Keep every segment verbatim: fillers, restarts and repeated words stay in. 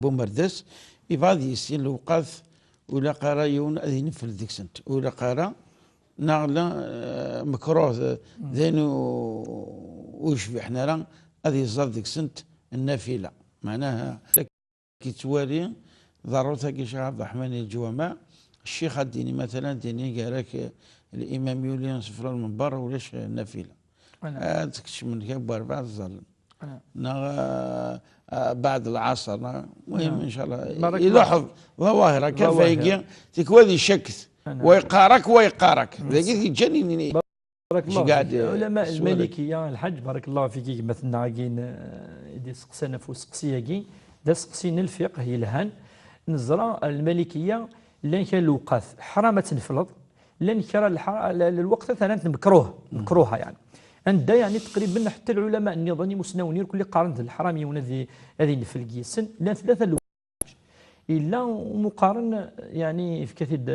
Bumerdas, yebɣa ad yissin lewqat, ur ilaq ara yiwen ad ineffel deg-sent, ur ilaq ara, neɣ la, eh, mekruh, d, d ayen u-, ur yecbiḥen ara ad yeẓẓal deg-sent nnafila. Meɛnaha, la k-yettwali ḍerrut-agi Ccix Ɛebderreḥman i leǧwameɛ, ccix ad d-yini, matalan, ad d-yini gar-ak, eh, limam yuli sufella lmenber, ulac, eh, nnafila. Ad tkecmen kra n werbaɛ ad ẓẓallen. Neɣ, eh, eh, baɛd lɛaṣer, neɣ, muhim, ncallah, iluḥeḍ, ḍawahir, akka fayagi, tikwal icakket. Wa yeqqar-ak, wa yeqqar-ak. Dagi t-yeǧǧan ini. Barakallahu fik. Ulama lmalikiya, Lḥaǧ, barakallahu fik, i gma-tneɣ-agi, eh, i d-iseqsan ɣef useqsi-agi. D aseqsi n lfiqh yelhan. Neẓra lmalikiya, llan kra lewqat, ḥram ad tnefleḍ, llan kra lḥa-, l-, l-, lweqt atan mekruh, mekruha, yeɛni. Anda, yeɛni, teqriben ḥetta lɛulama nniḍen imusnawen irkelli qqaren d leḥram yiwen ad i-, ad inefl deg-sen, llan tlata lewqat. Yella umi qqaren, yeɛni, yefka-t-id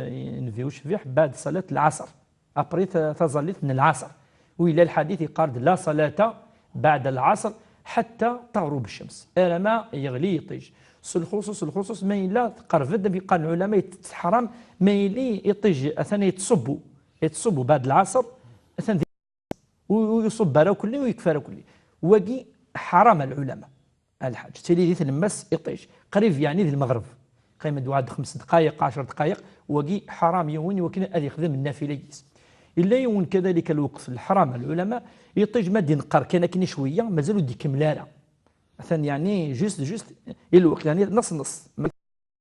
Nnbi ucbiḥ, baɛd ṣalat lɛaṣer, après ta-, taẓallit n lɛaṣer. U yella lḥadit yeqqar-d, la ṣalata baɛd lɛaṣer ḥatta taɣrub ccems, arama yeɣli yiṭij. S lxuṣuṣ, s lxuṣuṣ ma yella teqreb-d, am yeqqaren lɛulama, yettḥaram ma yili iṭij atan yettṣubbu, yettṣubbu baɛd lɛaṣer, atan di, ur, ur iṣubb ara kulli, ur yekfi ara kulli. Wagi ḥaram a lɛulama. A Lḥaǧ, tili di tlemmast iṭij, qrib yeɛni d lmeɣreb. Qqim-d waḥed xems dqayeq, ɛecr dqayeq, wagi ḥaram yiwen i wakken ad yexdem nnafila yis. Yella yiwen kadalika lweqt leḥram a lɛulama, iṭij ma d-ineqqer kan akken i cwiya, mazal ur d-ikemmel ara. Atan yeɛni just, just i lweqt, yeɛni neṣ neṣ.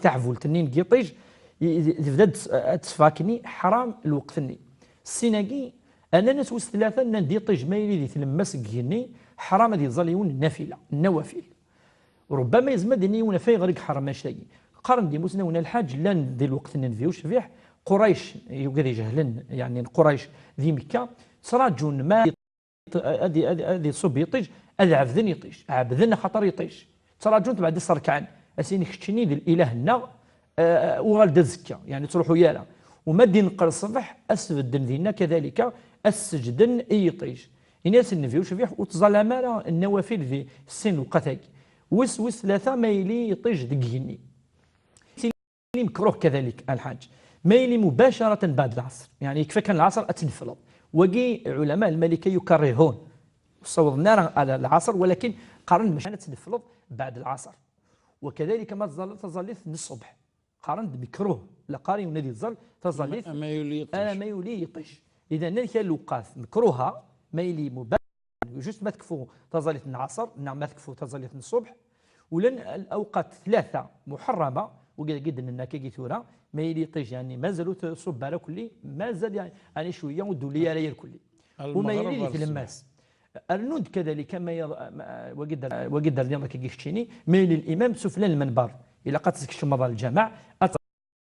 Taḥbult-nni n yiṭij, i-, i-, tebda ad tes-, ad tesfa akkenni, ḥram lweqt-nni. Sin-agi, ananas wis tlata, nnan-d iṭij ma yili di tlemmast deg igenni, ḥram ad yeẓẓal yiwen nnafila, nnawafil. Rubbama yezmer ad d-yini yiwen ɣef ayɣer i iḥrem annect-agi. Qqaren-d imusnawen a Lḥaǧ, llan di lweqt-nni n Nnbi ucbiḥ, Qurayc, i wigad ijehlen, yeɛni n Qurayc di Mekka, ttraǧun ma ad, ad, ad iṣubb yiṭij, ad ɛebden yiṭij, ɛebden axaṭer yiṭij. Ttraǧun tebɛed iṣerkɛen, a s-ini keččini d lilah-nneɣ, eh, uɣal-d azekka, yeɛni ur ttruḥu ara. U ma d-ineqqer ṣṣbeḥ, ad s-bedden dinna kadalika, ad s-seǧden i yiṭij. Ini-as Nnbi ucbiḥ, ur ttẓallam ara nnawafil di sin lewqat-agi. Wis, wis tlata, ma yili yiṭij deg igenni. Yili mekruh kadalik, a Lḥaǧ. Ma yili mubacaratan baɛd lɛaṣer, yeɛni yekfa kan lɛaṣer ad tnefleḍ. Wagi lɛulama lmalika yukarrihun. Ur ssawḍen ara ɣer lɛaṣer, walakin qqaren mačči ad tnefleḍ baɛd lɛaṣer. Wa kadalika ma tẓalleḍ taẓallit n ṣṣbeḥ. Qqaren-d mekruh, la qqar yiwen ad yeẓẓal taẓallit. Ama, ama yuli yiṭij. Ama yuli yiṭij. Idan, llan kra lewqat mekruha, ma yili mubac, just ma tekfu taẓallit n lɛaṣer, neɣ ma tekfu taẓallit n ṣṣbeḥ, u llan lawqat tlata muḥerrama, wagi d-nenna akkagi tura, ma yili yiṭij, yeɛni, mazal ur tṣubb ara kulli, mazal, yeɛni, cwiya ur d-tuli ara irkelli. U ma yili di tlemmast. Rnu-d kadalika ma yaḍ-, ma, wagi d-, wagi d-rniɣ akkagi keččini, ma yili limam sufella n lmenber, ilaq ad tkecmeḍ ɣer lǧameɛ, ad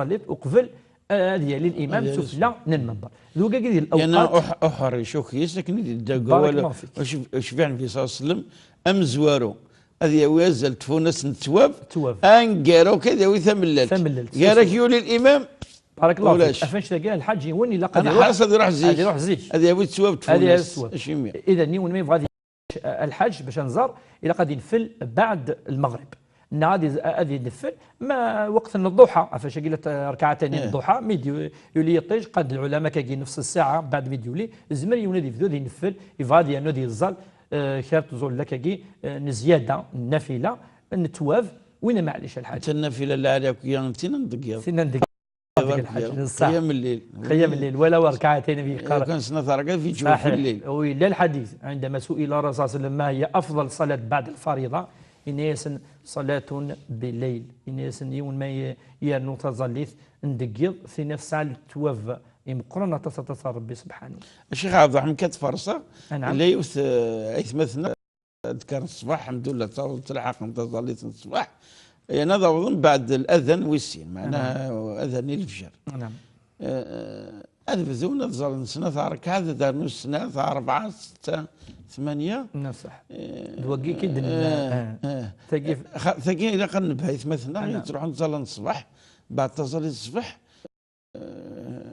تصليت وقبل، آه، هذه للإمام هذه سفلى من المنبر. ذوك هذه يعني الأوقات. أح-، أحرش وكيس، لكن يدي الدقة بارك ولا الله فيك. وش-، وش بيعني في صلى الله عليه وسلم؟ أمزوارو. هذه هو يزل تفونس نتواب. تواب. أنقارو كذا وثمللت. ثمللت. قالك يولي الإمام. بارك الله فيك. ولاش؟ أفنش تلقى الحاج يوني لقد أنا يروح، حاس هذه يروح زيك. هذه يروح زيك. هذه هو تسواب هذه تفونس. تسواب. أشي مية. إذا نيون ما يبغى الحاج باش نزار، إلا قد ينفل بعد المغرب. نعاد يز-، أذي ينفل، ما وقت الضحى، فاش قلت ركعتين إيه. الضحى، ميدي يولي يطيج، قد العلماء كاكي نفس الساعة بعد ميدي يولي، زمر يولي يبدو ينفل، يفادي أنه يزال، آه، خير تزول لك كي، آه، نزيادة النافلة، نتواف، وين معليش الحاج. حتى النافلة اللي عليك يا نتي نندق يا. نتي نندق. هذيك الحاجة، صح. قيام الليل. قيام الليل، ولو ركعتين في إيه، قرا-، كان سنة ركعات في جوف صحيح. الليل. ولا الحديث، عندما سئل الرسول صلى الله عليه وسلم: "ما هي أفضل صلاة بعد الفريضة؟" إنيسن صلاة بالليل. إنيسن يوم ما ي-، يرنو تظليت ندقيض في نفس ساعة التواب. يمقرن تصتصى ربي سبحانه. الشيخ عبد الرحمن كتفرصة نعم. اللي يوث-، آه، أيثمثنا أذكار الصباح، الحمد لله، تصلي تلحق أنت صليت الصباح. يعني هذا أظن بعد الأذان ويسين، معناها أذان الفجر. نعم. آه، آه، هذا بدون أفضل سنة ركعة، هذا نص سنة، أربعة، ستة، ثمانية. نعم، صح. آه، دوكي كي درنا، آه، آه. آه. تقي ف- خ-، تقي إذا قلنا بحيث مثلًا نعم. تروح نصلي الصباح، بعد تصلي الصبح،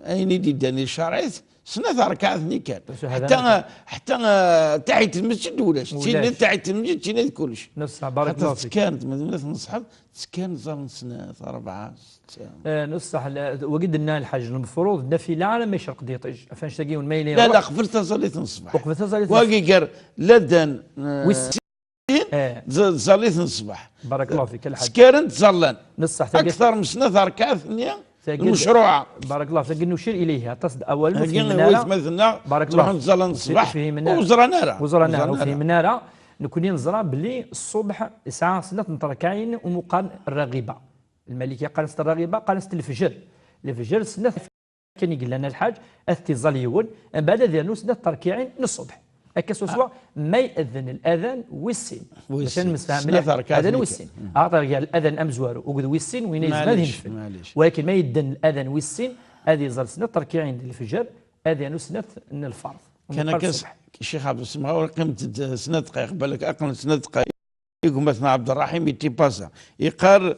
ayen i d-iddan di ccaṛɛit, snat rkaɛat-nni kan. Ḥetta, ḥetta, eh, taḥit n lmesǧid ulac. Ulac. Tinna taḥit n lmesǧid, tinna d kullec. Neṣṣeḥ, barakallahu fik. Ttekkan, ma, ma tneṣḥeḍ, ttekkan ẓẓalen snat, rebɛa, setta. Eh, neṣṣeḥ, la, wagi d-nna lḥaǧ, lmefruḍ, nafila, ara ma yecreq-d yiṭij. Ɣef annect-agi, ma yella la, la, qbel taẓallit n ṣṣbeḥ. Uqbel taẓallit n ṣṣbeḥ. Wagi gar ladan, eh, wis sin, eh, d-, tẓallit n ṣṣbeḥ. Barakallahu fik, a lḥaǧ. Ttekkaren ttẓallan. Neṣṣeḥ, tagi akteṛ n snat rkaɛat-nni, tagi d-, lmecruɛa. Barakallahu fik, tagi nucir ilayha. Aṭas d awal, ur fhimen ara. Aytmaten-nneɣ, barakallahu, ttruḥun ttẓallan ṣṣbeḥ, ur ẓran ara. Ur ẓran ara, ur fhimen ara. Nekni neẓra belli ṣṣbeḥ yesɛa snat n terkaɛin umi qqaren rraɣiba. Lmalikiya qqaren-as rraɣiba, qqaren-as lefjer. Lefjer snat kan i yellan a lḥaǧ, ad t-iẓẓal yiwen, mbeɛd ad yernu snat terkiɛin n ṣṣbeḥ. Akka swaswa, ma yedden ladan wis sin. Wis sin. Maca nemsefham mliḥ, snat rkaɛat adan wis sin. Axaṭer gar ladan amezwaru akked wis sin, winna yezmer ad yenfel. Maɛlic, maɛlic. Walakin ma yedden ladan wis sin, ad iẓẓal snat terkiɛin n lefjer, ad yernu snat n lferḍ. Kan akka, ṣṣbeḥ. Ccix Ɛebd Ṣṣemad, ur qqimet-d snat dqayeq, balak aql-n snat dqayeq. I gma-tneɣ Ɛebderraḥim i Tipasa. Iqqar,